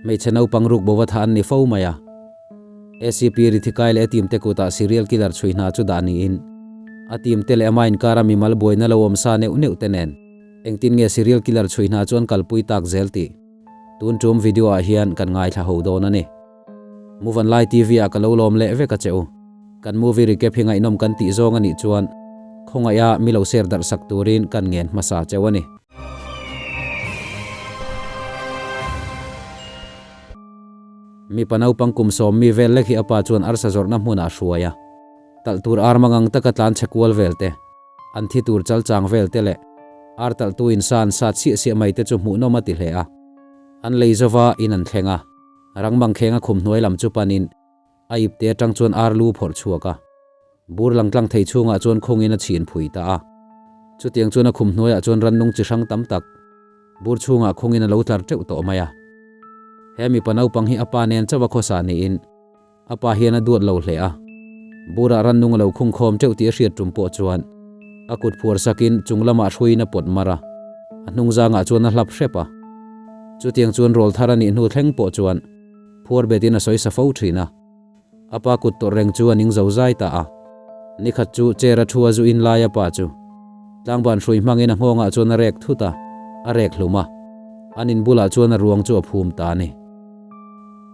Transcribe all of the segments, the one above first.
Hmeichhe naupang ruk bo va tha an ni fo mai a. ACP Rithikai leh a team te kutah serial killer chhui hna chu dah niin a team te leh ama inkara mimal buaina lo awm sa neuh neuh te nen engtin nge serial killer chhui hna chu an kalpui tak zel tih tun tum video ah hian kan ngaithla ho dawn a ni. Muvanlai TV ah ka lo lawm leh vek a che u. Kan movie recap hi ngaihnawm kan tih zawng a nih chuan khawngaih a mi lo share darh sak turin kan ngen hmasa cheu a ni. Mipa naupang kum sawmmi vel lek hi a pa chuan arsa zawrhna hmunah a hruai a. Talh tur ar mangang taka tlan chhe kual vel te, an thi tur chal chang vel te leh ar talhtu in sa an sat siah siah mai te chu hmuhnawm a ti hle a. An lei zova in an thleng a, rang mangkheng a khum hnuai lam chu panin a ipte atang chuan ar lu phawrh chhuak a. Bur lang tlang thei chhungah chuan khungin a chhin phui ta a. Chutiang chuan a khum hnuaiah chuan rannung chi hrang tam tak bur chhungah khungin a lo tlar teuh tawh mai a. He mipa naupang hi a pa nen chauh a khawsa niin a pa hian a duat lo hle a. Burah rannung a lo khung khawm teuh tih a hriat tum pawh chuan a kut phuar sakin chung lamah hruiin a pawt mar a, a hnung zangah chuan a hlap hrep a. Chutiang chuan rawl thar a nih hnu thleng pawh chuan phuar betin a sawi sa fo thin a. A pa kut tawrh reng chu a ning zo zai ta a. Nikhat chu chair a thu a zu in lai a pa chu tlangban hrui hmangin a nghawngah chuan a rek thut a, a rek hlum a. An in bulah chuan a ruang chu a phum ta a ni.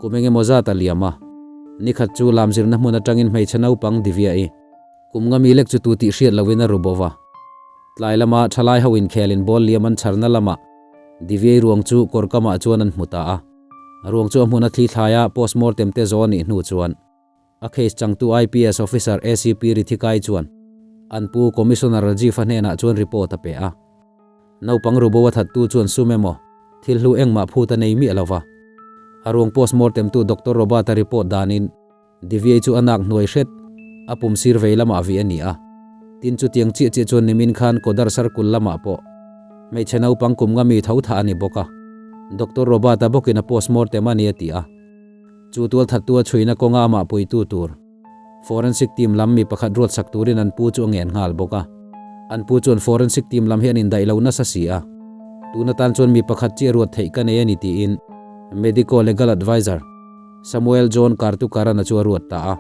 Kum eng emaw zat a liam a. Nikhat chu lamzirna hmun atangin hmeichhe naupang Divya-i kum nga mi lek chu tu tih hriat loin a ru bo va. Tlai lama thalai ho inkhelin ball liam an chharna lamah Divya-i ruang chu kawr kamah chuan an hmu ta a. Ruang chu a hmun a thli thlai a, postmortem te zawh a nih hnu chuan a case changtu IPS officer ACP Rithikai chuan an pu Commissioner Rajiv a hnenah chuan report a pe a. Naupang rubo a thattu chuan sum emaw thil hlu engmah phut a nei miah lo va. A ruang postmortem tu Doctor Robert a report danin Divya chu a nak hnuai hret, a pum sir vei lamah vih a ni a. Tin chutiang chiah chiah chuan nimin khan Kodar Sarkul lamah pawh hmeichhe naupang kum nga mi tho thah a ni bawk a. Doctor Robert-a bawkin a postmortem a ni a ti a. Chu tualthattu a chhuina kawnga amah puitu tur Forensic team lam mi pakhat ruatsak turin an pu chu a ngen nghal bawk a. An pu chuan Forensic team lam hi an indaih lo nasa si a, tun atan chuan mi pakhat chiah ruat theih ka nei a ni tiin Medico Legal Adviser Samuel John Kartukarana chu a ruat ta a,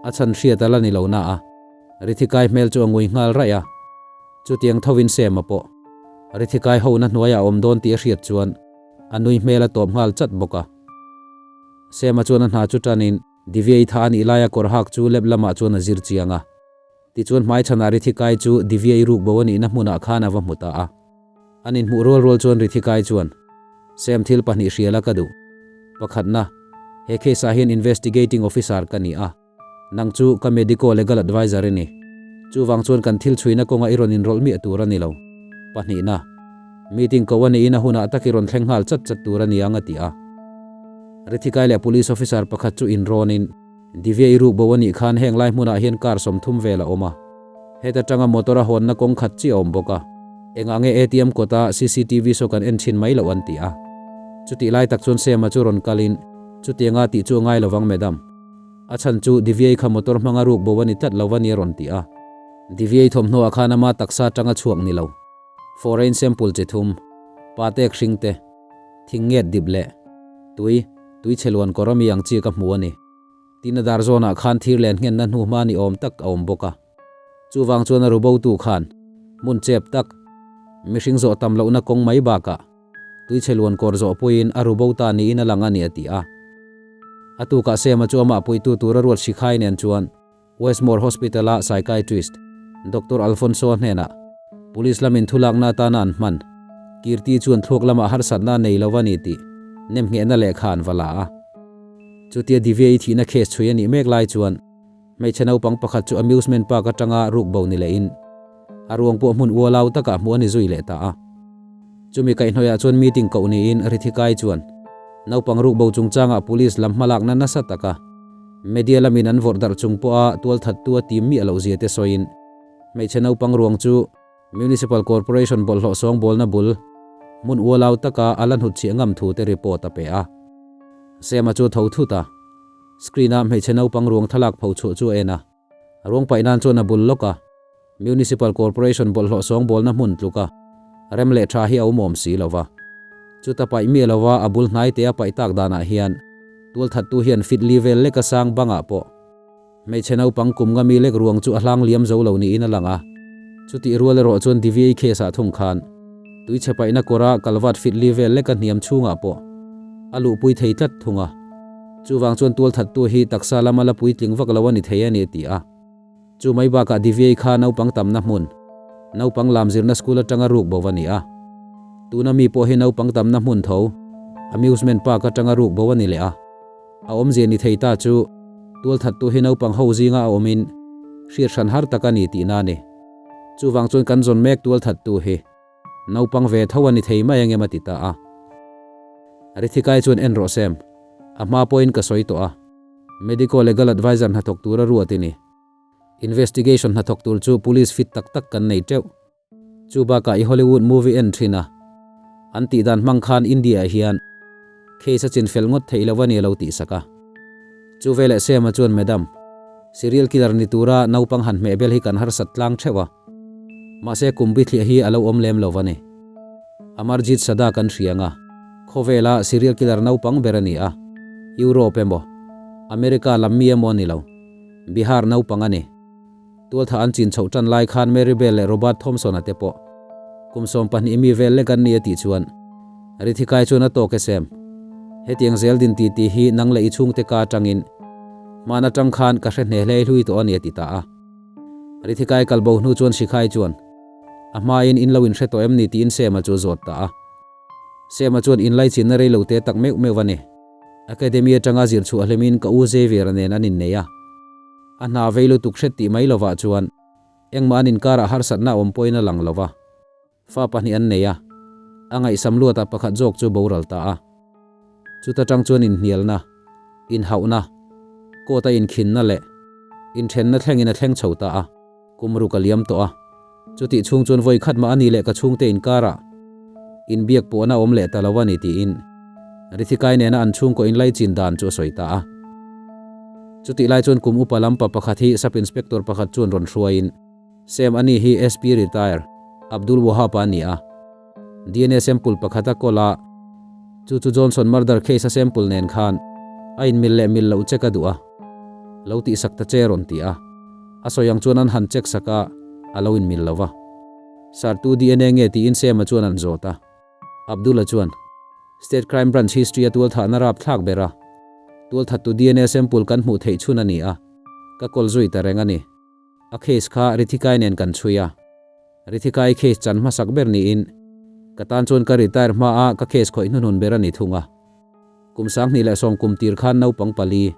a chhan hriat a la ni lo na a, Rithikai hmel chu a ngui nghal raih a, chutiang thovin Sema pawh Rithikai hona hnuaiah a awm dawn tih a hriat chuan a nui hmel a tawp nghal chat bawk a. Sema chuan a hna chu tanin Divya-i tha a nih laia kawr hak chu lep lamah chuan a zir chiang a, tichuan hmaichhanah Rithikai chu Divya-i ruk bo a nihna hmunah khan a va hmu ta a. An inhmuh rual rual chuan Rithikai chuan, Sam thil pahnih hria la ka duh. Pakhatna, he case ah hian investigating officer ka ni a, nang chu ka medico legal adviser i ni. Chuvang chuan kan thil chhuina kawnga i rawn inrawlh miah tur a ni lo. Pahnihna, meeting ko a niin a hunah tak i rawn thleng nghal chat chat tur a ni ang a ti a. Rithikai leh police officer pakhat chu inrawnin, Divya i ruk bo a nih khan heng lai hmunah hian car 30 vel a awm a. Heta tanga motor a hawnna kawng khat chiah a awm bawk a. Engah nge ATM kawta cctv saw kan en thin mai loh an ti a. Chutih lai tak chuan Sema chu rawn kalin, Chutianga tih chu a ngai lovang madam. A chhan chu Divya i kha motor hmanga ruk bo a ni tlat lo a ni a rawn ti a. Divya i thawmhnaw ah khan ama taksa tanga chhuak ni lo. Foreign sample chi thum, patek hring te, thing nget dip leh tui, tui chhe luan kawr ami ang chi ka hmu a ni. Tin a dar zawnah khan thir len nghenna hnu hma ni awm tak a awm bawk a. Chuvang chuan a rubotu khan hmun chep tak, mihring zawh tam lohna kawng mai bakah tui chhe luan kawr zawh puiin a rubo ta niin a lang a ni a ti a. A tukah Sema chu amah puitu tura ruat Shikhai nen chuan Westmore Hospital-a psychiatrist Doctor Alfonso hnenah Police lamin thulakna atana an hman Kirti chuan thluak lamah harsatna a nei lo a ni tih nemnghehna lehkha an va la a. Chutia Divya-i thihna case chhui a nih mek lai chuan hmeichhe naupang pakhat chu amusement park atanga ruk bo ni lehin a ruang pawh hmun ualau takah hmuh a ni zui leh ta a. Chumi kaihhnawihah chuan meeting koh niin Rithikai chuan naupang ruk bo chungchangah police lam hmalakna nasa taka media lamin an vawrh darh chung pawha tualthattu a tim miah loh zia te sawiin hmeichhe naupang ruang chu Municipal Corporation bawlhhlawh sawngbawlna bul hmun ualau taka a la hnutchhiah ngam thu te report a pe a. Sema chu tho thut a, screen-a hmeichhe naupang ruang thlalak pho chhuah chu a en a. A ruang paih nan chuan a bul lawk a, Municipal Corporation bawlhhlawh sawngbawlna hmun tluka rem leh tha hi a awm awm si lo va. Chuta paih miah lova a bul hnai te a paih tak danah hian tualthattu hian fit li vel leka sang bangah pawh hmeichhe naupang kum nga mi lek ruang chu a hlang liam zo lo niin a lang a. Chutih rual erawh chuan Diviei case ah thung khan tuichhe paihna kawra kalvat fit li vel leka hniam chhungah pawh a luhpui thei tlat thung a. Chuvang chuan tualthattu hi taksa lama la puitling vak lo a ni thei a ni a ti a. Chu mai bakah Diviei kha naupang tamna hmun, naupang lam zirna school atanga ruk bo a ni a. Tuna mi pawh hi naupang tamna hmun tho, amusement park atanga ruk bo a ni leh a. A awmzia ni thei ta chu, tualthattu hi naupang ho zinga a awmin hriat hran har tak a ni tihna a ni. Chuvang chuan kan zawn mek tualthattu hi naupang ve tho a ni thei mai angem a ti ta a. Rithikai chuan en rawh Sam, a hma pawhin ka sawi tawh a. Medico Legal Adviser hnathawk tura ruat i ni. Investigation hnathawk tur chu police fit tak tak kan nei teuh. Chu bakah i Hollywood movie en thin a. An tih dan hmang khan India ah hian case a chinfel ngawt theih loh a ni a lo tih sak a. Chu veleh Sam-a chuan Madam, serial killer ni tura naupang han hmehbel hi kan harsat tlang theuh a. Mahse kum bithliah hi a lo awm lem lo a ni. Amarjeet Sada kan hria ang a, khawvela serial killer naupang ber a ni a, Europe emaw, America lam mi emaw a ni lo, Bihar naupang a ni. Tualtha an chin chhoh tan lai khan Mary Bell leh Robert Thompson-a te pawh kum 12 mi vel lek an ni a tih chuan Rithikai chuan a tawk e Sam. Hetiang zel din ti tih hi nang leh i chhungte ka atangin hman atang khan ka hre hne hlei hlui tawh a ni a ti ta a. Rithikai kalbo hnu chuan Shikhai chuan A hmain in lo inhre tawh em ni tiin Sema chu a zawt ta a. Sema chuan inlaichinna rei lo te tak meuh meuh a ni. Academy atanga zir chhuah hlimin ka u Xavier-a nen an innei a. A hna vei lutuk hret tih mai lovah chuan engmah an inkarah harsatna a awm pawhin a lang lo va. Fa pahnih an nei a, a ngaihsam luatah pakhat zawk chu boral ta a. Chuta tang chuan inhnialna, inhauhna, court-a inkhinna leh inthenna thlengin a thleng chho ta a. Kum ruk a liam tawh a, chutih chhung chuan vawi khat mah a ni leh ka chhungte inkarah inbiak pawhna a awm leh ta lo a ni tiin Rithikai nena an chhungkaw inlaichin dan chu a sawi ta a. Chutih lai chuan kum upa lampa pakhat hi Sub Inspector pakhat chuan rawn hruaiin Sam ani hi SP retire Abdul Wahab a ni a, DNA sample pakhat a kawl a, chu chu Johnson murder case a sample nen khan a inmil leh mil loh check a duh a, lo tihsak ta che rawn ti a. A sawi ang chuan an han check sak a, a lo inmil lo va. Sir, tu DNA nge tiin Sam-a chuan an zawt a. Abdul-a chuan, State Crime Branch history-a tualthahna rap thlak ber a, tualthattu DNA sample kan hmuh theih chhun a ni a, ka kawl zui ta reng a ni. A case kha Rithikai nen kan chhui a. Rithikai case chan hmasak ber niin, ka tan chuan ka retire hmaa ka case khawih hnuhnun ber a ni thung a. Kum 2010 kum tir khan naupang pali,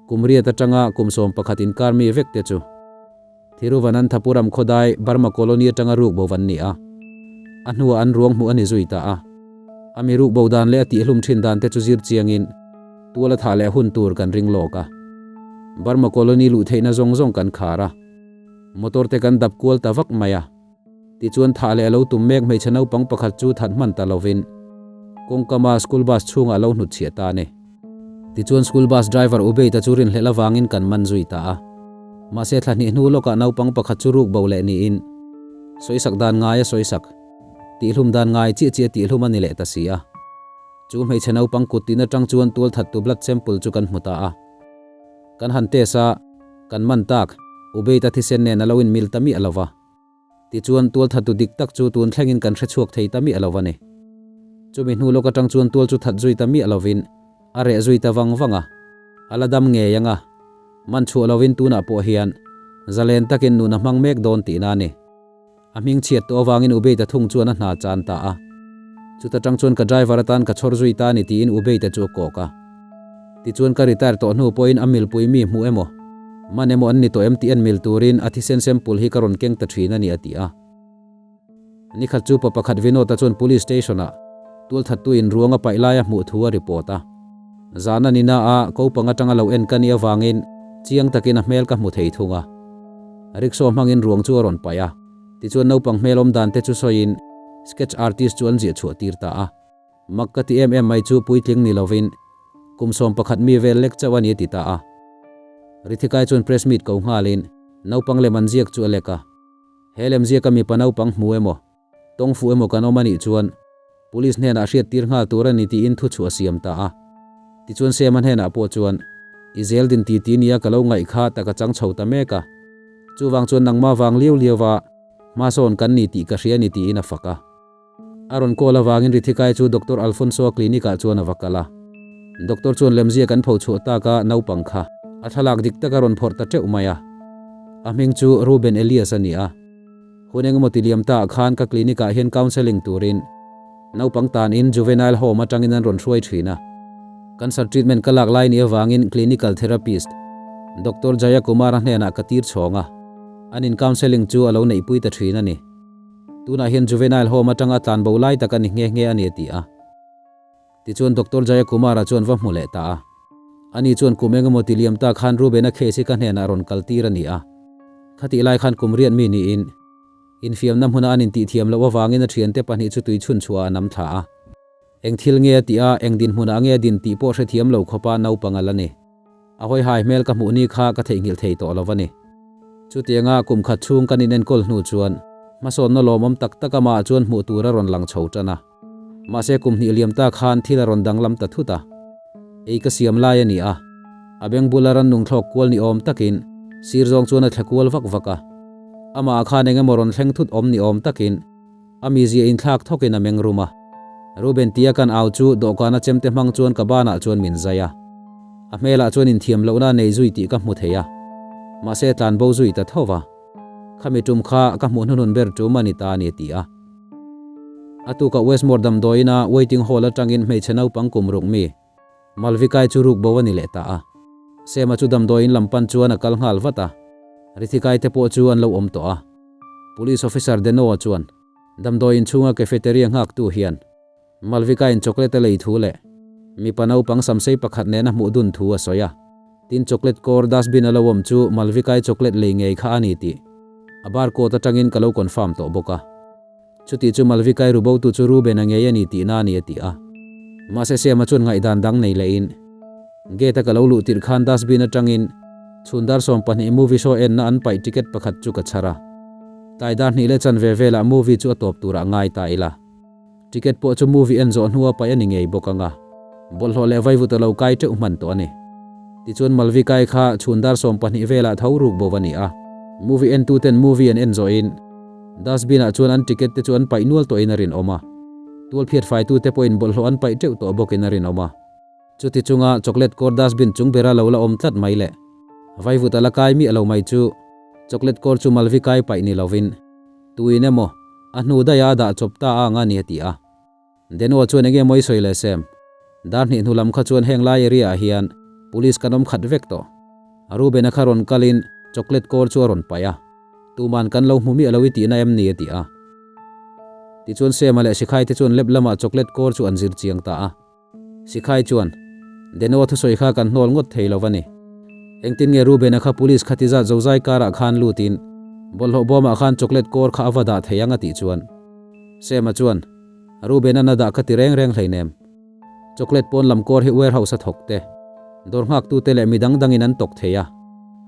kum riat atanga kum 11 inkar mi vek te chu Thiruvananthapuram khawdai Burma Colony atanga ruk bo an ni a. A hnuah an ruang hmuh a ni zui ta a. A mi ruk bo dan leh a tihhlum thin dan te chu zir chiangin tual a thah leh hun tur kan ring lawk a. Burma Colony luh theihna zawng zawng kan khar a. Motor te kan dap kual ta vak mai a. Tichuan thah leh a lo tum mek hmeichhe naupang pakhat chu that hman ta lovin kawngkama school bus chhungah a lo hnutchhiah ta a ni. Tichuan school bus driver Ubeita chu rinhlelh avangin kan man zui ta a. Mahse thla hnih hnu lawkah naupang pakhat chu ruk bo leh niin sawisak dan ngai a sawisak, tihhlum dan ngai chiah chiah tihhlum a ni leh ta si a. Chu hmeichhe naupang kut tin atang chuan tualthattu blood sample chu kan hmu ta a. Kan han test a, kan man tak, Ubeita thisen nen a lo inmil ta miah lo va. Tichuan, tualthattu dik tak chu tun thlengin kan hre chhuak thei ta miah lo a ni. Chumi hnu lawk atang chuan tual chu that zui ta miah lovin a reh zui ta vang vang a, a la dam ngei ang a, man chhuah lovin tunah pawh hian zalen takin nun a hmang mek dawn tihna a ni. A hming chhiat tawh avangin Ubeita thung chuan a hna chan ta a. Chuta tang chuan ka driver atan ka chhawr zui ta a ni tiin Ubeita chu a kawk a. Tichuan ka retire tawh hnu pawhin a milpui mi hmuh emaw, man emaw an ni tawh em tih en mil turin a thisen sample hi ka rawn keng ta thin a ni a ti a. Nikhat chu pa pakhat Vinod-a chuan police station-ah tualthattu in ruang a paih laia hmuh thu a report a. Zan a ni na a, kopang atanga lo en ka nih avangin chiang takin a hmel ka hmu thei thung a. Rickshaw hmangin ruang chu a rawn paih a, tichuan naupang hmel awm dan te chu sawiin sketch artist chu an ziah chhuah tir ta a. Mak ka ti em em mai chu puitling ni lovin kum 11 mi vel lek chauh a ni a ti ta a. Rithikai chuan press meet ko nghalin naupang lem an ziak chu a lek a. He lem ziaka mipa naupang hmu emaw, tawng fuh emaw kan awm a nih chuan Police hnenah hriattir nghal tur a ni tiin thu chhuah a siam ta a. Tichuan Sema hnenah pawh chuan, I zel din ti ti nia ka lo ngaih kha tak a chang chho ta mek a. Chuvang chuan nangmah vang liau liau va hmasawn kan ni tih ka hria ni tiin a fak a. A rawn call avangin Rithikai chu Doctor Alfonso-a clinic ah chuan a va kal a. Doctor chuan lemzia kan pho chhuah tak a naupang kha a thlalak dik tak a rawn phawrh ta teuh mai a. A hming chu Ruben Elias a ni a. Hun engemaw ti liam ta ah khan ka clinic ah hian counselling turin naupang tan in juvenile home atangin an rawn hruai thin a. Cancer treatment ka lak lai ni avangin clinical therapist Doctor Jayakumar-a hnenah ka tir chhawng a. An in counselling chu a lo neihpui ta thin a ni. Tunah hian Juvenile Home atanga tlan bo lai tak a ni nghe nghe a ni a ti a. Tichuan Doctor Jayakumar-a chuan va hmu leh ta a. Ani chuan kum engemaw ti liam ta khan Ruben-a case hi ka hnenah rawn kal tir a ni a. Khatih lai khan kum riat mi niin infiamna hmuna an intihthiam loh avangin a thiante pahnih chu tui chhun chhuah ah a nam thla a. Eng thil nge a tih a, eng dinhmunah nge a din tih pawh hrethiam lo khawpa naupang a la ni. A hawihai hmel ka hmuh ni kha ka theihnghilh thei tawh lo a ni. Chutianga kum khat chhung kan inenkawl hnu chuan hmasawnna lawmawm tak tak amah chuan hmuh tur a rawn lang chho tan a. Mahse kum hnih liam ta khan thil a rawn danglam ta thut a. Ei ka siam lai a ni a, a beng bula rannung thlawk kual ni awm takin sir zawng chuan a thle kual vak vak a. Amah khan eng emaw rawn thleng thut awm ni awm takin A mizia inthlak thawkin a meng rum a. Ruben tia kan au chu dawhkana chemte hmang chuan ka banah chuan min zai a. A hmelah chuan inthiam lohna a nei zui tih ka hmu thei a. Mahse tlan bo zui ta tho va. Khami tum kha ka hmuh hnuhnun ber tum a ni ta a ni a ti a. A tukah Westmore damdawiina waiting hall atangin hmeichhe naupang kum ruk mi Malvikai chu ruk bo a ni leh ta a. Sema chu damdawiin lam pan chuan a kal nghal vat a. Rithikai te pawh chu an lo awm tawh a. Police officer Denoa chuan damdawiin chhunga cafeteria nghaktu hian Malvikain chocolate a lei thu leh mipa naupang samsei pakhat nena hmuh dun thu a sawi a. Tin chocolate kawr dustbin a lo awm chu Malvikai chocolate lei ngei kha a ni tih a barcode atangin ka lo confirm tawh bawk a. Chuti chu Malvikai rubotu chu Reuben a ngei a ni tihna a ni a ti a. Mahse Siama chuan ngaihdan dang nei lehin, Gate a ka lo luh tirh khan dustbin atangin chhun dar 12 movie show enna an paih ticket pakhat chu ka chhar a. Tlai dar hnih leh chanve velah movie chu a tawp turah ngai ta ila. Ticket pawh chu movie en zawh hnua paih a ni ngei bawk anga, bawlhhlawh leh vaivut a lo kai teuh hman tawh a ni. Tichuan Malvikai kha chhun dar 12 velah tho ruk bo a ni a. Movie entuten movie an en zawhin Dustbin ah chuan an ticket te chu an paih nual tawhin a rinawm a. Tual phiat faitute pawhin bawlhhlawh an paih teuh tawh bawkin a rinawm a. Chuti chunga chocolate kawr dustbin chung bera lo la awm tlat mai leh vaivut a la kai miah lo mai chu chocolate kawr chu Malvi kai paih ni lovin tuin emaw a hnu daih a a dah chawp ta a ang a ni a ti a. Denoa chuan enge maw i sawi leh Sam? Dar hnih hnu lam kha chuan heng lai area ah hian police kan awm khat vek tawh. Reuben-a kha rawn kalin chocolate kawr chu a rawn paih a. Tuman kan lo hmu miah lo i tihna em ni a ti a. Tichuan Sema leh Sikhai te chuan lep lamah chocolate kawr chu an zir chiang ta a. Sikhai chuan, Denoa thusawi kha kan hnawl ngawt thei lo va ni. Engtin nge Reuben-a kha police khati zat zozai karah khan lutin bawlhhlawh bawmah khan chocolate kawr kha a va dah thei ang a tih chuan Sema chuan, Reuben-a na dah ka ti reng reng hleinem. Chocolate pawn lam kawr hi warehouse a thawk te, dawr nghaktute leh mi dang dangin an tawk thei a.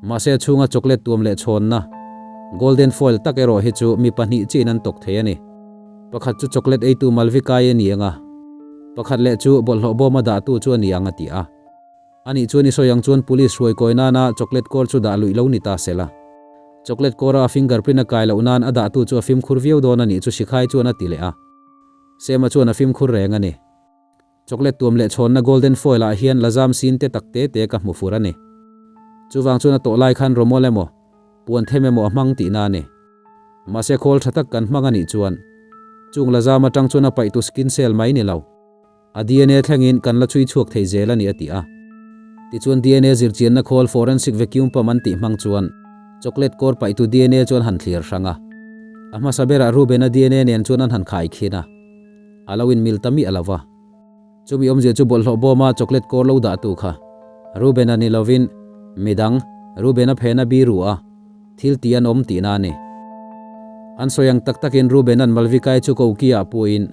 Mahse a chhunga chocolate tuam leh chhawnna, golden foil tak erawh hi chu mi pahnih chiin an tawk thei a ni. Pakhat chu chocolate eitu Malvikai a ni ang a, pakhat leh chu bawlhhlawh bawma dahtu chu a ni ang a ti a. Anih chuan i sawi ang chuan police hruai kawi nana chocolate kawr chu dah luih lo ni ta sela. Chocolate kawra a fingerprint a kai loh nan a dahtu chu a fimkhur viau dawn a nih chu Sikhai chuan a ti leh a. Sema chuan a fimkhur reng a ni. Chocolate tuam leh chhawnna golden foil ah hian la zam sin te tak te te ka hmu fur a ni. Chuvang chuan a tawh lai khan rawmawl emaw, puan them emaw a hmang tihna a ni. Mahse khawl tha tak kan hmang a nih chuan chung la zam atang chuan a paihtu skin cell mai ni lo. A dna thlengin kan la chhui chhuak thei zel a ni a ti a. Tichuan dna zirchianna khawl forensic vacuum pump an tih hmang chuan chocolate kawr paihtu dna chuan han thlir hrang a. A hmasa berah Ruben-a dna nen chuan an han khai khin a. A lo inmil ta miah lo va. Chumi awmzia chu bawlhhlawh bawma chocolate kawr lo dahtu kha Ruben-a ni lovin midang Ruben-a phena biru a thil tih an awm tihna a ni. An sawi ang tak takin Ruben-a'n Malvikai chu koki-ah puiin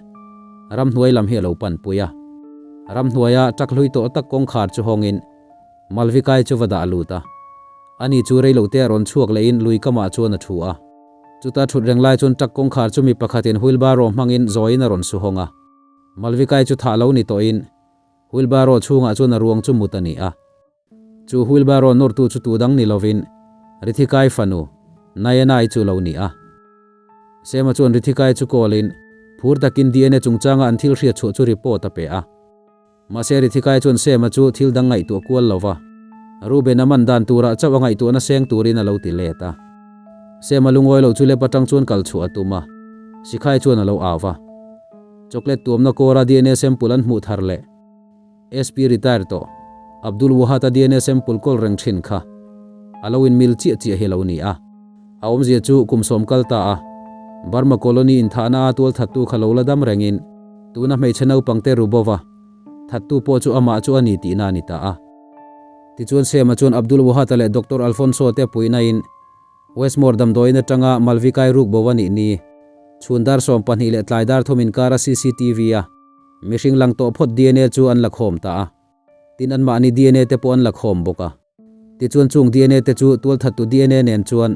ramhnuai lam hi a lo panpui a. Ramhnuaia truck hlui tawh tak kawngkhar chu hawngin Malvikai chu va dah lut a. Ani chu reilote a rawn chhuak lehin lui kamah chuan a thu a. Chuta thut reng lai chuan truck kawngkhar chu mi pakhatin wheelbarrow hmangin zawiin a rawn su hawng a. Malvikai chu thah lo ni tawhin wheelbarrow chhungah chuan a ruang chu mut a ni a. Chu wheelbarrow nawrtu chu tu dang ni lovin Rithikai fanu Nayanai chu lo ni a. Sema chuan Rithikai chu call-in phur takin DNA chungchanga an thil hriat chhuah chu report a pe a. Mahse Rithikai chuan Sema chu thil dang ngaihtuah kual lo va, Reuben a man dan turah chauh a ngaihtuahna seng turin a lo ti let a. Sema lungawi loh chu lep atang chuan kal chhuah a tum a, Sikhai chuan a lo au va. Chocolate tuamna kawra DNA sample an hmuh thar leh SP retire tawh Abdul Wahad-a DNA sample kawl reng thin kha a lo inmil chiah chiah hi a lo ni a. A awmzia chu kum sawm kal ta a, Burma colony inthahna a tualthattu kha lo la dam rengin tuna hmeichhe naupangte ru bo va, thattu pawh chu amah chu a ni tihna a ni ta a. Tichuan Sema chuan Abdul Wahata leh Doctor Alfonso te puihnain Westmore damdawiin atanga Malvikai ruk bo a nih ni chhun dar 12 leh tlai dar thum inkara CCTV a mihring lang tawh phawt DNA chu an la khawm ta a. Tin anmahni DNA te pawh an la khawm bawk a. Tichuan chung DNA te chu tualthattu DNA nen chuan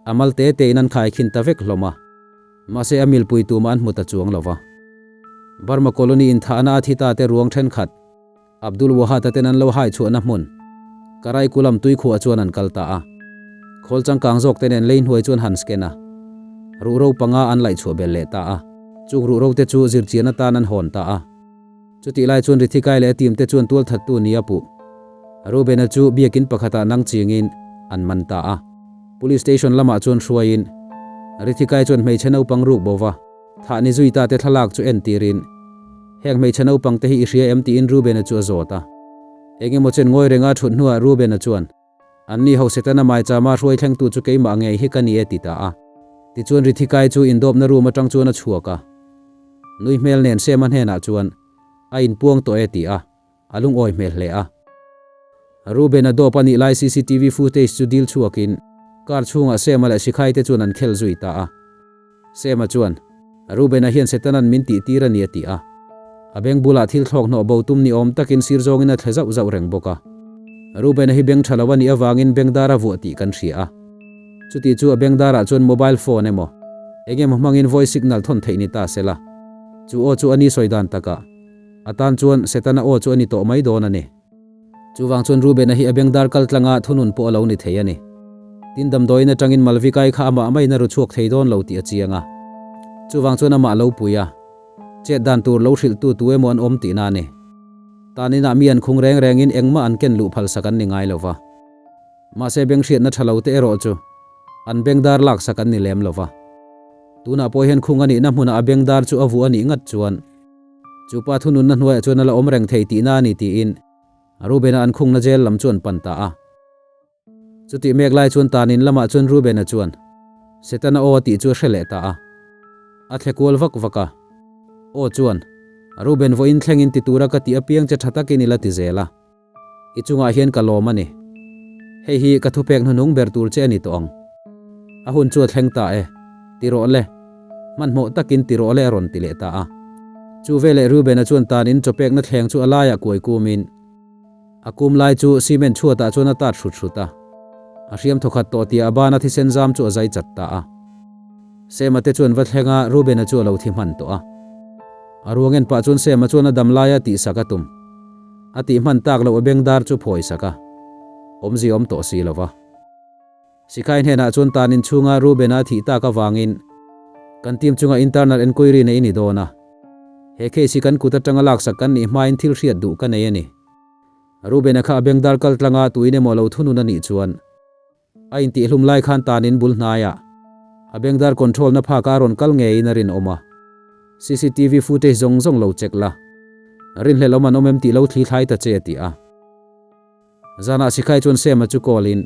a mal te te in an khaikhin ta vek hlawm a. Mahse a milpui tumah an hmu ta chuang lo va. Burma colony inthahna a thi ta te ruang thenkhat Abdul Wahad-a ten an lo hai chhuahna hmun Karaikulam tuikhuah chuan an kal ta a. Khawl changkang zawk te nen lei hnuai chuan han scan a. Ruhro panga an laih chhuah belh leh ta a. Chung ruhro te chu zirchian atan an hawn ta a. Chutih lai chuan Rithikai leh a team te chuan tualthattu ni a puh. Reuben-a chu biakin pakhatah nang chingin an man ta a. Police station lamah chuan hruaiin Rithikai chuan hmeichhe naupang ruk bo va, thah ni zui ta te thlalak chu entirin, Heng hmeichhe naupang te hi i hria em? tiin Reuben-a chu a zawt a. Engemaw chen ngawi renga thut hnuah Reuben-a chuan, Anni ho Setana maichama hruai thlengtu chu keimah ngei hi ka ni e ti ta a. Tichuan Rithikai chu indawpna room atang chuan a chhuak a. Nui hmel nen Sema hnenah chuan a inpuang tawh e ti a, a lungawi hmel hle a. Reuben a dawp a nih lai cctv footage chu dil chhuakin car chhungah Sema leh Sikhai te chuan an khel zui ta a. Sema chuan, Reuben-a hian Setanan min tih tir a ni a ti a. A beng bulah thil thlawk hnawh bo tum ni awm takin sir zawngin a thle zauh zauh reng bawk a. Reuben-a hi beng tha lo a nih avangin beng dar a vuah tih kan hria a. Chuti chu a beng darah chuan mobile phone emaw, eng emaw hmangin voice signal thawn theih ni ta se la. Chu aw chu a ni sawi dan takah a tan chuan Setana aw chu a ni tawh mai dawn a ni. Chuvang chuan Reuben-a hi a beng dar kal tlanga thunun pawh a lo ni thei a ni. Tin damdawiin atangin Malvikai kha amah maiin a ru chhuak thei dawn lo tih a chiang a. Chuvang chuan amah lo pui a, chet dan tur lo hrilhtu tu emaw an awm tihna a ni. Tan inah mi an khung reng rengin engmah an ken luh phalsak an ni ngai lo va. Mahse beng hriatna tha lo te erawh chu an beng dar laksak an ni lem lo va. Tunah pawh hian khung a nihna hmunah a beng dar chu a vuah a nih ngat chuan Chu pa thununna hnuaiah chuan a la awm reng thei tihna a ni tiin Reuben-a an khungna jail lam chu an pan ta a. Chutih mek lai chuan tan in lamah chuan Reuben-a chuan Setana aw a tih chu a hre leh ta a. A thle kual vak vak a. Aw chuan, Reuben vawiin thlengin ti tura ka tih apiang che tha takin i la ti zel a. I chungah hian ka lawm a ni. Hei hi ka thupek hnuhnung ber tur che a ni tawh ang. A hun chu a thleng ta e. Ti rawh le. Hmanhmawh takin ti rawh le a rawn ti leh ta a. Chu veleh Reuben-a chuan tanin chawpekna thleng chu a laiah kuai kumin a kum lai chu cement chhuatah chuan a tat hrut hrut a. A hriam thawkhat tawh tia a bana thisen zam chu a zai chat ta a. Sema te chuan va thleng a, Reuben-a chu a lo thi hman tawh a. A ruang en pah chuan Sema chuan a dam laia tihsak a tum. A tih hman tak loh a beng dar chu phawi sak a, awmzia awm tawh si lo va. Sikhai hnenah chuan tan inchhunga Reuben-a thih tak avangin kan team chunga internal enquiry nei i ni dawn a. He case hi kan kut atanga laksak kan nih hmain thil hriat duh ka nei a ni. Reuben-a kha a beng dar kal tlanga tuin emaw lo thunun a nih chuan A intihhlum lai khan tanin bul hnaiah a bengdar control na phak a rawn kal ngeiin a rinawm a, cctv footage zawng zawng lo check la, rinhlelh awm an awm em tih lo thli thlai ta che a ti a. Zanah Sikhai chuan Sema chu call in,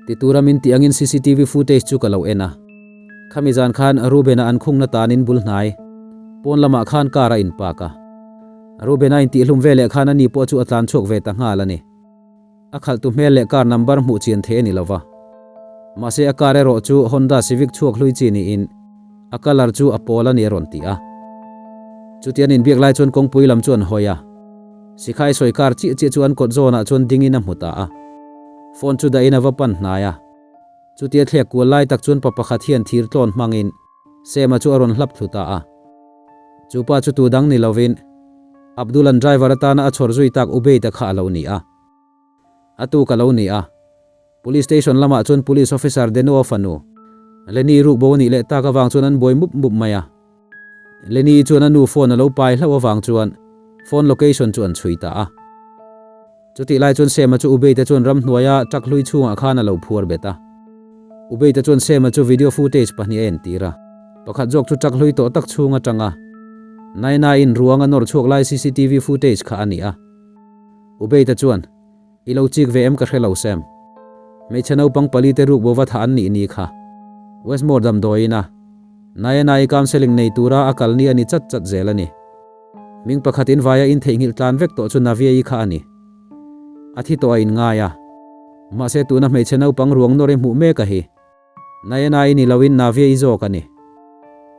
Ti tura min tih angin cctv footage chu ka lo en a, khami zan khan Reuben-a an khungna tanin bul hnai pawn lamah khan car a inpark a, Reuben-a intihhlum veleh khan ani pawh chu a tlan chhuak ve ta nghal a ni. A khalhtu hmel leh car number hmuh chian theih a ni lova. Mahse a car erawh chu Honda Civic chhuak hlui chi niin a colour chu a pawl a ni a rawn ti a. Chuti an inbiak lai chuan kawngpui lam chu an hawi a. Sikhai sawi car chiah chiah chu an kawt zawnah chuan dingin a hmu ta a. Phone chu dahin a va pan hnai a. Chutia thlek kual lai tak chuan pa pakhat hian thir tlawn hmangin Sema chu a rawn hlap thlu ta a. Chu pa chu tu dang ni lovin. Abdul-a'n driver atana a chhawr zui tak Ubaid-a kha a lo ni a. A tuk a lo ni a. Police station lamah chuan police officer Deno-a fanu, Lenny rukbo a nih leh tak avang chuan an buai mup mup mai a. Lenny chuan a nu phone a lo pai hlauh avang chuan phone location chu an chhui ta a. Chutih lai chuan Sema chu Ubaid-a chuan ramhnuaia truck hlui chhungah khan a lo phuar bet a. Ubaid-a chuan Sema chu video footage pahnih a entir a. Pakhat zawk chu truck hlui tawh tak chhung atanga Naina-in ruang a nawr chhuak lai cctv footage kha a ni a. Ubaid-a chuan, I lo chik ve em ka hre lo Sam. Hmeichhe naupang pali te ruk bo va thah an nih ni kha. Westmore damdawiin a Naina-i counselling nei tura a kal ni a ni chat chat zel a ni. Hming pakhat in vaia in theihnghilh tlan vek tawh chu Navia-i kha a ni. A thi tawh a in ngai a. Mahse tuna hmeichhe naupang ruang nawr i hmuh mek a hi. Nayana-i ni loin Navia-i zawk a ni.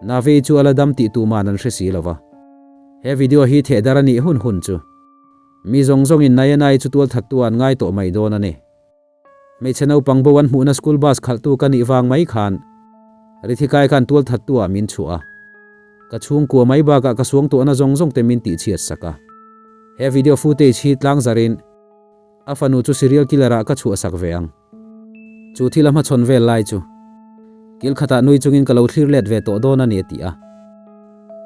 Navia-i chu a la dam tih tuman an hre si lo va. He video hi thehdar a nih hun hun chu. Mi zawng zawngin Nayana-i chu tualthattu an ngai tawh mai dawn a ni. Hmeichhe naupang bo an hmuhna school bus khalhtu ka nih vang mai khan Rithikai khan tualthattu ah min chhuah a. Ka chhungkua mai bakah ka suangtuahna zawng zawng te min tihchhiat sak a. He video footage hi tlangzarin a fanu chu serial killer ah ka chhuahsak ve ang. Chu thil a hmachhawn vel lai chu kil khatah nui chungin ka lo thlir let ve tawh dawn a ni a ti a.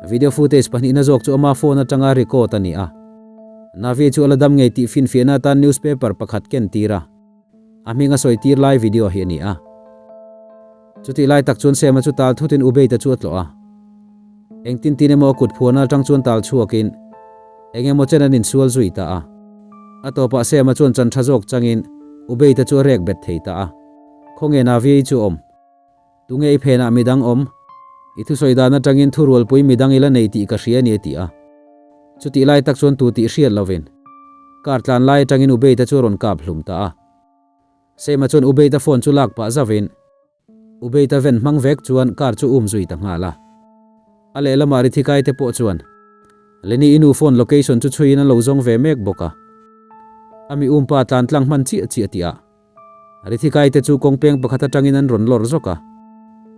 Video footage pahnihna zawk chu ama phone atanga record a ni a. Navi chu a la dam ngei tih finfiahna atan newspaper pakhat ken tir a, a hming a sawi tir lai video hi a ni a. Chutih lai tak chuan Sema chu tal thutin Ubaid-a chu a tlawh a. Engtin tin emaw a kut phuarna atang chuan tal chhuakin eng emaw chen an insual zui ta a. A tawpah Sema chuan chan tha zawk changin Ubaid-a chu a rek bet thei ta a. Khawnge Navi-i chu awm? Tunge i phenah midang awm? I thusawi dan atangin thurualpui midang i la nei tih ka hria a ni a ti a. Chutih lai tak chuan tu tih hriat lovin car tlan lai atangin Ubaid-a chu a rawn kap hlum ta a. Sema chuan Ubaid-a phone chu lak pah zauhin Ubaid-a ven hmang vek chuan car chu um zui ta nghal a. A lehlamah Rithikai te pawh chuan Lenny i nu phone location chu chhuiin an lo zawng ve mek bawk a. A mi umpa tlan tlang hman chiah chiah tih ah Rithikai te chu kawng peng pakhat atangin an rawn lawr zawk a,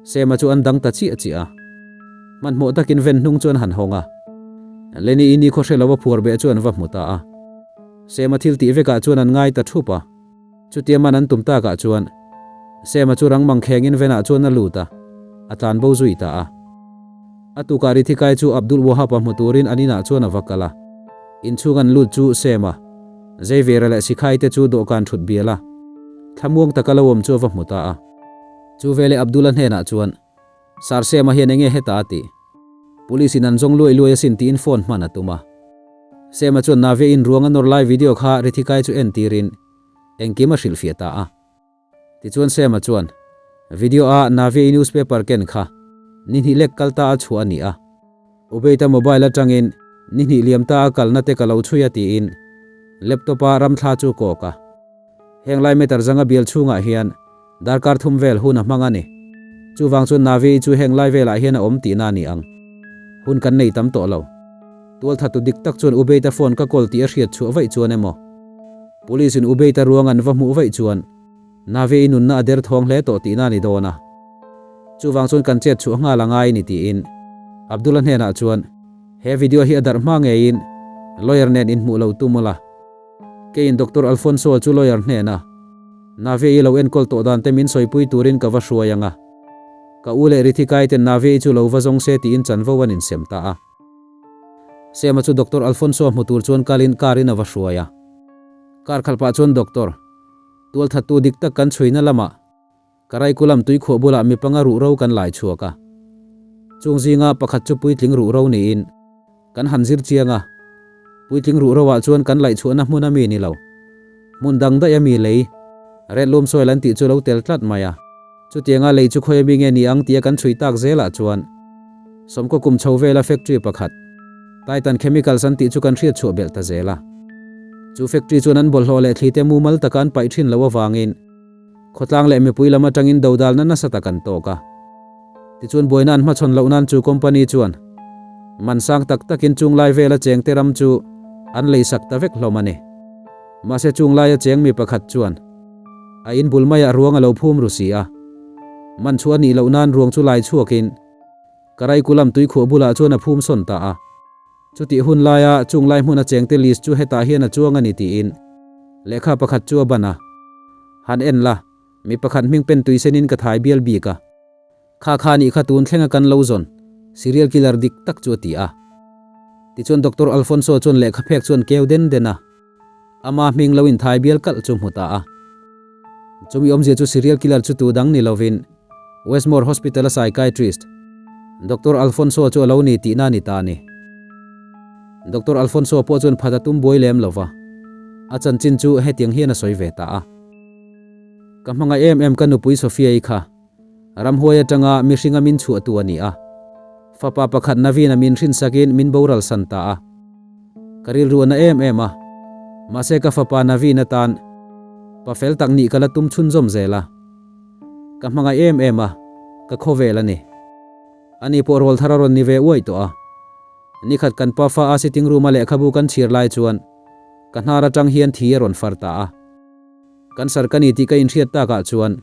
Sema chu an dang ta chiah chiah a. Hmanhmawh takin ven hnung chu an han hawng a, Lenny-i ni khaw hre lo a phuar beh chu an va hmu ta a. Sema thil tih vekah chuan an ngai ta thup a, chutia man an tum takah chuan Sema chu rang mangkhengin venah chuan a lut a, a tlan bo zui ta a. A tukah Rithikai chu Abdul Wahab-a hmu turin an inah chuan a va kal a. Inchhung an lut chu Sema, Xavier-a leh Sikhai te chu dawhkan thut bial a, thlamuang taka lo awm chu a va hmu ta a. Chu veleh Abdul-a hnenah chuan, Sir Sema hian enge heta a tih? Police in an zawng luai luai asin tiin phone hman a tum a. Sema chuan Navia in ruang a nawr lai video kha Rithikai chu entirin engkim a hrilhfiah ta a. Tichuan Sema chuan, Video a Navi newspaper ken kha ni hnih lek kal ta a chhuah a ni a. Ubaid-a mobile atangin ni hnih liam ta a kalna te ka lo chhui a tiin laptop a ramthla chu kawk a. Heng lai meter zanga bial chhungah hian darkar thum vel hun a hmang a ni. Chuvang chuan Navi chu heng lai velah hian a awm tihna a ni ang. Hun kan nei tam tawh lo. Tualthatu dik tak chuan Ubaid-a phone ka call tih a hriat chhuah vaih chuan emaw Police in Ubaid-a ruang an va hmuh vaih chuan Navi-i nunna a der thawng hle tawh tihna a ni dawn a. Chuvang chuan kan chet chhuah nghal a ngai ni tiin Abdul-a hnenah chuan he video hi a darh hma ngeiin lawyer nen inhmuh lo tum ula. Keiin Doctor Alfonso-a chu lawyer hnena Navi-i lo enkawl tawh dan te min sawipui turin ka va hruai ang a. Ka u leh Rithikai ten Navi-i chu lo va zawng se tiin chanvo an insem ta a. Sema chu Doctor Alfonso hmu tur chuan kalin car in a va hruai a. Car khalh pah chuan Doctor, tualthattu dik tak kan chhuina lamah Karaikulam tuikhuah bulah mi panga ruh ro kan lai chhuak a. Chung zinga pakhat chu puitling ruh ro niin kan han zir chiang a. Puitling ruh roah chuan kan laih chhuahna hmun a mi ni lo. Hmun dang daih a mi lei, red loam soil an tih chu lo tel tlat mai a. Chutianga lei chu khawi ami nge ni ang tia kan chhui tak zelah chuan Sawmkaw kum chho vela factory pakhat, Titan Chemicals an tih chu kan hriat chhuah belh ta zel a. Chu factory chuan an bawlhhlawh leh thli te mumal taka an paih thin loh avangin khawtlang leh mipui lam atangin dodalna nasa tak an tawk a. Tichuan buaina an hmachhawn loh nan chu company chuan man sang tak takin chunglai vela chengte ram chu an leisak ta vek hlawm a ni. Mahse chunglaia cheng mi pakhat chuan A in bul maiah ruang a lo phum ru si a. Man chu a nih loh nan ruang chu lai chhuakin Karaikulam tuikhuah bulah chuan a phum sawn ta a. Chutih hun laia chung lai hmuna chengte list chu hetah hian a chuang a ni tiin lehkha pakhat chu a ban a. Han en la, mi pakhat hming pen tui senin ka thai bial bik a. Kha kha nih kha tun thlenga kan lo zawn serial killer dik tak chu a ti a. Tichuan Doctor Alfonso chuan lehkha phek chuan keu den den a. Ama hming lo inthai bial kalh chu hmu ta a. Chumi awmzia chu serial killer chu tu dang ni lovin Westmore Hospital a psychiatrist Doctor Alfonso chu a lo ni tihna a ni ta a ni. Doctor Alfonso pawh chuan phat a tum buai lem lova, a chanchin chu hetiang hian a sawi ve ta a. Ka hmangaih em em ka nupui Sophia-i kha ramhuai atanga mihringa min chhuahtu a ni a. Fapa pakhat Naveen-a min hrinsakin min boral san ta a. Ka rilru a na em em a, mahse ka fapa Naveen atan pa fel tak nih ka la tum chhunzawm zel a. Ka hmangaih em em a, ka khawvel a ni. Ani pawh rawl thar a rawn ni ve uaih tawh a. Nikhat kan pa fa a sitting room a lehkhabu kan chhir lai chuan ka hnar atang hian thi a rawn far ta a. Cancer ka ni tih ka inhriat takah chuan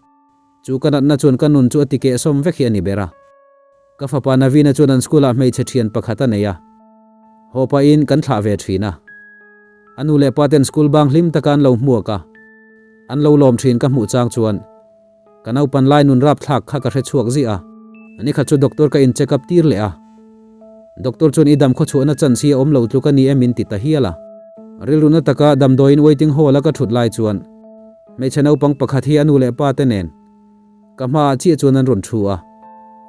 chu ka natna chuan ka nun chu a ti kehsawm vek hi a ni ber a. Ka fapa Naveen-a chuan an school-ah hmeichhe thian pakhat a nei a, haw pahin kan thlah ve thin a. A nu leh pa ten school bang hlim taka an lo hmuak a, an lo lawm thin ka hmuh chang chuan ka naupan lai nun rapthlak kha ka hre chhuak ziah a. Nikhat chu doctor ka in check up tir leh a, doctor chuan i dam khawchhuahna chance hi a awm lo tluk a ni em min ti ta hial a. Rilruna taka damdawiin waiting hall-a ka thut lai chuan hmeichhe naupang pakhat hi a nu leh pa te nen Ka hmaah chiah chuan an rawn thu a,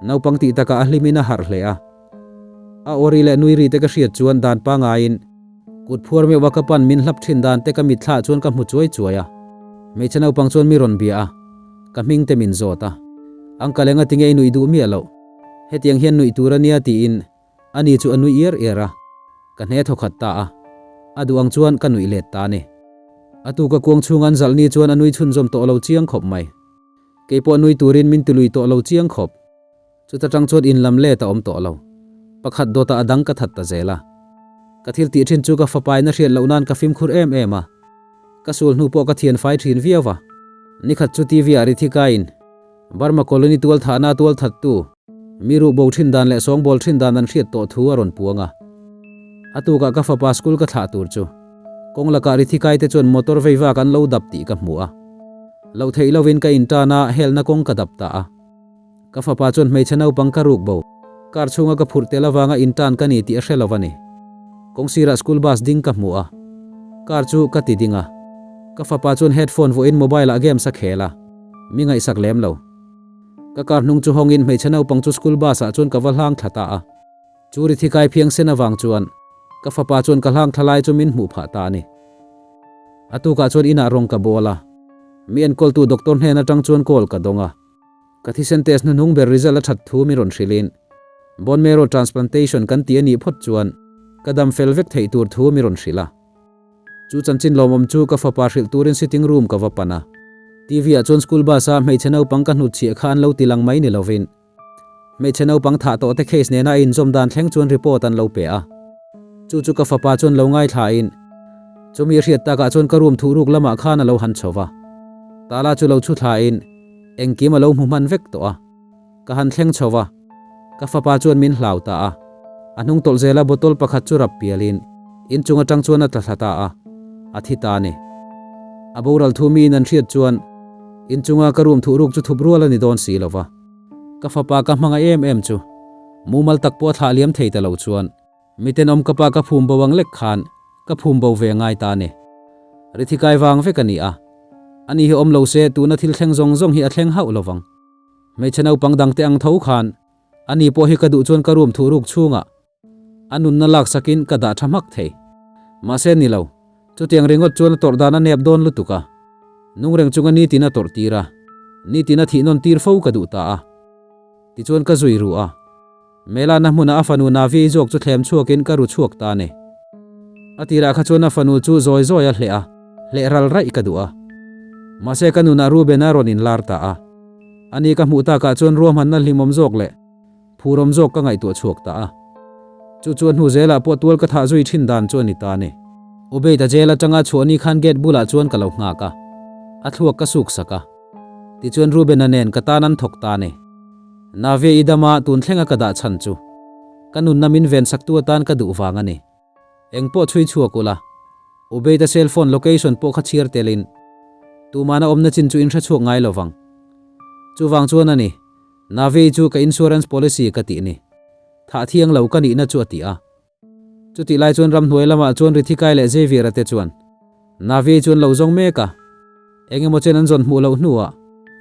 naupang tih takah a hlimin a harh hle a. A awri leh nui ri te ka hriat chuan dan pangaiin kut phuar meuh a ka pan min hlap thin dan te ka mitthlah chuan ka hmu chuai chuai a. Hmeichhe naupang chuan mi rawn bia a, ka hming te min zawt a. Uncle enga tinge i nuih duh miah loh? Hetiang hian nuih tur a nia tiin ani chu a nui iar iar a, ka hne thawkhat ta a, a duh ang chuan ka nuih let ta a ni. A tu ka kuang chhung an zalh ni chuan a nui chhunzawm tawh lo chiang khawp mai. Kei pawh nui turin min tilui tawh lo chiang khawp. Chuta tang chuan in lam let a awm tawh lo. Pakhat dawtah a dang ka that ta zel a. Ka thil tih thin chu ka fapain a hriat loh nan ka fimkhur em em a. Ka sul hnu pawh ka thian fai thin viau va. Nikhat chu TV ah Rithika-in Burma Colony tual thahna tual thattu mi ruh bo thin dan leh sawngbawl thin dan an hriat tawh thu a rawn puang a. A tukah ka fapa school ka thlah tur chu kawng lakah Rithika-i te chuan motor vei vak an lo dap tih ka hmu a. Loh theih lovin ka intan a, helna kawng ka dap ta a. Ka fapa chuan hmeichhe naupang ka ruk bo. Car chhunga ka phurh tel avanga intan ka ni tih a hre lo a ni. Kawng sirah school bus ding ka hmu a. Car chu ka ti ding a. Ka fapa chuan headphone vuahin mobile ah games a khel a. Mi ngaihsak lem lo. Ka car hnung chu hawngin hmeichhe naupang chu school bus ah chuan ka va hlang thla ta a. Chu ri thi kai phiang sen avang chuan ka fapa chuan ka hlang thla lai chu min hmuh phah ta a ni. A tukah chuan inah rawng ka bawl a, mi enkawltu doctor hnen atang chuan call ka dawng a. Ka thisen test hnuhnung ber result a that thu min rawn hrilhin bone marrow transplantation kan ti a nih phawt chuan ka dam fel vek theih tur thu min rawn hrilh a. Chu chanchin lawmawm chu ka fapa hrilh turin sitting room ka va pan a. TV ah chuan school bus a hmeichhe naupang ka hnutchhiah kha an lo ti lang mai ni lovin Hmeichhe naupang thah tawh te case nena a inzawm dan thleng chuan report an lo pe a. Chu chu ka fapa chuan lo ngaithlain, chumi a hriat takah chuan ka room thuhruk lamah khan a lo han chho va. Tala chu lo chhu thlain, engkim a lo hmu hman vek tawh a. Ka han thleng chho va, ka fapa chuan min hlau ta a. A hnung tawlh zela bottle pakhat chu rap pialin, inchung atang chuan a tla thla ta a, a thi ta a ni. A boral thu miin an hriat chuan, inchunga ka room thuhruk chu thup rual a ni dawn si lo va. Ka fapa ka hmangaih em em chu mumal tak pawh a thlah liam thei ta lo chuan mitenawm ka pa ka phum bo ang lek khan ka phum bo ve ngai ta a ni. Rithikai vang vek a ni a, ani hi awm lo se tuna thil thleng zawng zawng hi a thleng hauh lo vang. Hmeichhe naupang dangte ang tho khan ani pawh hi ka duh chuan ka room thuhruk chhungah A nunna laksakin ka dah tha hmak thei. Mahse ni lo, chutiang ringawt chuan a tawrh dan a nep dawn lutuk a. Nung reng chunga nitin a tawrh tir a, nitin a thih nawn tir fo ka duh ta a. Tichuan ka zui ru a. Melana hmuna a fanu Navi zawk chu thlem chhuakin ka ru chhuak ta a ni. A tirah kha chuan a fanu chu zawi zawi a hleh a, hleh ral raih ka duh a. Mahse ka nunah Ruben a rawn inlar ta a. Ani ka hmuh takah chuan ruahmanna hlimawm zawk leh Phurawm zawk ka ngaihtuah chhuak ta a. Chu chu a hnu zelah pawh tual ka thah zui thin dan chu a ni ta a ni. Ubeita jail atanga chhuah ni khan gate bulah chuan ka lo nghak a, a thluak ka suk sak a. Tichuan Rubena nen ka tan an thawk ta a ni. Navia i dama tun thlenga ka dah chhan chu ka nunna min ven saktu atan ka duh vang a ni. Engpawh chhui chhuak ula, Ubaid-a cell phone location pawh kha chhiar telin tumahna awmna chin chu in hre chhuak ngai lovang. Chuvang chuan a ni, Navi chu ka insurance policy ka tih ni. Thah thiang lo ka nihna chu a ti a. Chutih lai chuan ramhnuai lamah chuan Rithikai leh Xavier-a te chuan Navi chu an lo zawng mek a. Eng emaw chen an zawn hmuh loh hnuah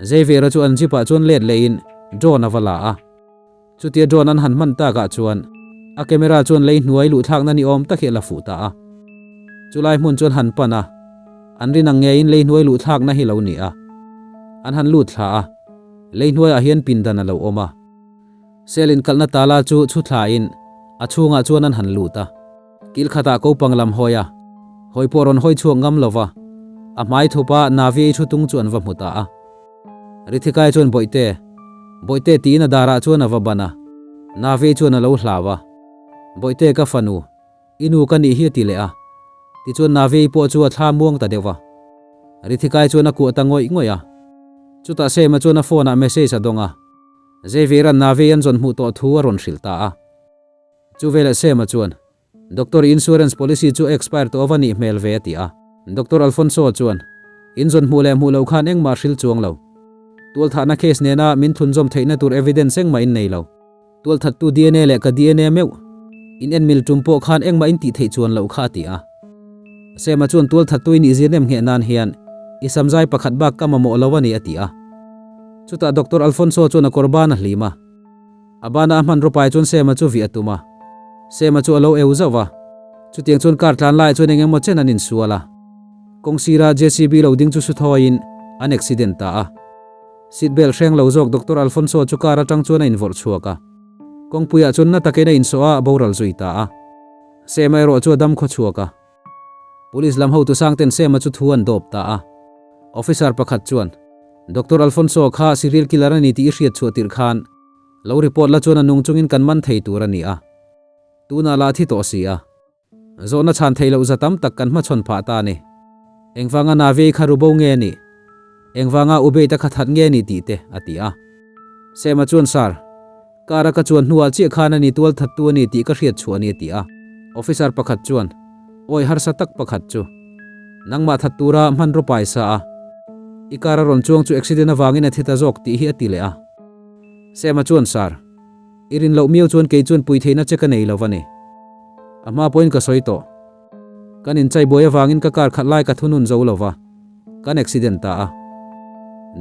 Xavier-a chu an jeep-ah chuan let lehin drone a va la a. Chutia drone an han hman takah chuan a camera chuan lei hnuai luhthlakna ni awm tak hi a la fuh ta a. Chulai hmun chuan han pan a, an rin ang ngeiin lei hnuai luhthlakna hi lo ni a. An han lut thla a, lei hnuaiah hian pindan a lo awm a. Cell inkalhna tala chu chhu thlain a chhungah chuan an han lut a. Kil khatah kopang lam hawi a, hawi pawh rawn hawi chhuak ngam lova, a hmai thupa Navi ei thu tung chu an va hmu ta a. Rithikai chuan Bawihte, Bawihte tiin a darah chuan a va ban a, Navi chuan a lo hlau a. Bawihte ka fanu, i nu ka nih hi a ti leh a. Tichuan Navi pawh chu a thla muang ta deuh va. Rithikai chuan a kuah ta ngawih ngawih a. Chutah Sema chuan a phone ah message a dawng a. Xavier-a'n Navi an zawn hmuh tawh thu a rawn hrilh ta a. Chu veleh Sema chuan, Doctor, i insurance policy chu a expire tawh ava nih hmel ve a ti a. Doctor Alfonso chuan, In zawn hmuh leh hmuh loh khan engmah hril chuang lo. Tualthahna case nena min thunzawm theihna tur evidence engmah in nei lo. Tualthattu dna leh ka dna meuh in en mil tum pawh khan engmah in tih theih chuan loh kha a ti a. Sema chuan tualthattu i nih zir nem ngheh nan hian i samzai pakhat bak ka mamawh lo a ni a ti a. Chutah Doctor Alfonso chuan a kawr ban a hlim a. A bana a hman rawpai chuan Sema chu vih a tum a. Sema chu a lo eu zauh va. Chutiang chuan car tlan laiah chuan eng emaw chen an insual a. Kawng sira JCB lo ding chu su thawiin an accident ta a. Seat belt hreng lo zawk Doctor Alfonso chu car atang chuan a invawrh chhuak a. Kawngpuiah chuan na takin a insawh a, a boral zui ta a. Sema erawh chu a dam khaw chhuak a. Police lam hotu sangten Sema chu thu an dawp ta a. Officer pakhat chuan, Doctor Alfonso kha serial killer a ni tih i hriat chhuah tirh khan lo report la chuan a nung chungin kan man thei tur a ni a. Tunah lah a thi tawh si a. Zawhna chhan theih loh za tam tak kan hmachhawn phah ta a ni. Engvanga Navi kha rubo nge a nih? Engvanga Ubeita kha that nge a nih tih te a ti a. Sema chuan, Sir, Car a ka chuan hnuah chiah khan a ni tual thattu a ni tih ka hriat chhuah a ni a ti a. Officer pakhat chuan, Awi harsa tak pakhat chu. Nangmah that tura hmanraw paisa a. I car a rawn chuang chu accident avangin a thi ta zawk tih hi a ti leh a. Sema chuan, Sir, i rin loh miau chuan kei chuan pui theihna che ka nei lo va ni. A hma pawhin ka sawi tawh. Kan inchai buai avangin ka car khat lai ka thunun zo lo va. Kan accident ta a.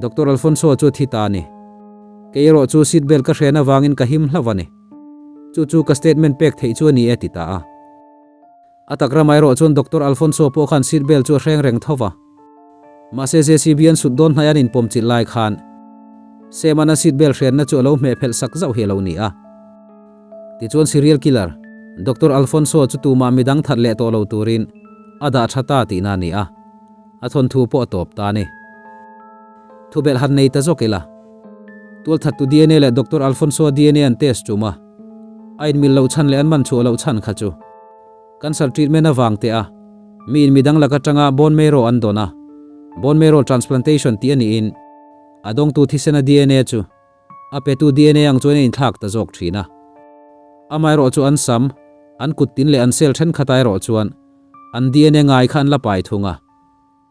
Doctor Alfonso chu a thi ta a ni. Kei erawh chu seat belt ka hren avangin ka him hlauh a ni. Chu chu ka statement pek theih chu a ni e ti ta a. A tak ramah erawh chuan Doctor Alfonso pawh khan seat belt chu a hreng reng tho va. Mahse JCB an sut dawn hnaih an inpawm chilh lai khan Sam-a'n a seat belt hrenna chu a lo hmeh phelh sak zauh hi a lo ni a. Tichuan serial killer Doctor Alfonso chu tumah midang that leh tawh lo turin a dah tha ta tihna a ni a. A thawnthu pawh a tawp ta a ni. Thubelh han nei ta zawk ila. Tualthattu dna leh Doctor Alfonso-a dna an test tum a, a inmil loh chhan leh an man chhuah loh chhan kha chu cancer treatment avang teh a, miin midang lak atanga bone marrow an dawn a, bone marrow transplantation tih a niin a dawngtu thisena dna chu A petu dna ang chuan a inthlak ta zawk thin a. Amaherawh chu an sam, an kut tin leh an cell thenkhatah erawh chuan an dna ngai kha an la pai thung a.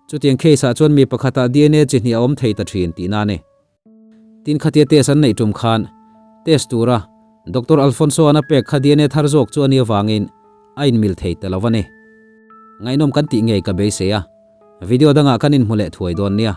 Chutiang case ah chuan mi pakhatah dna chi hnih a awm thei ta thin tihna a ni. Tin khatia test an neih tum khan test tura Doctor Alfonso an a pek kha dna thar zawk chu a nih avangin a inmil thei ta lo a ni. Ngaihnawm kan tih ngei ka beisei a, video dangah kan inhmu leh thuai dawn nia.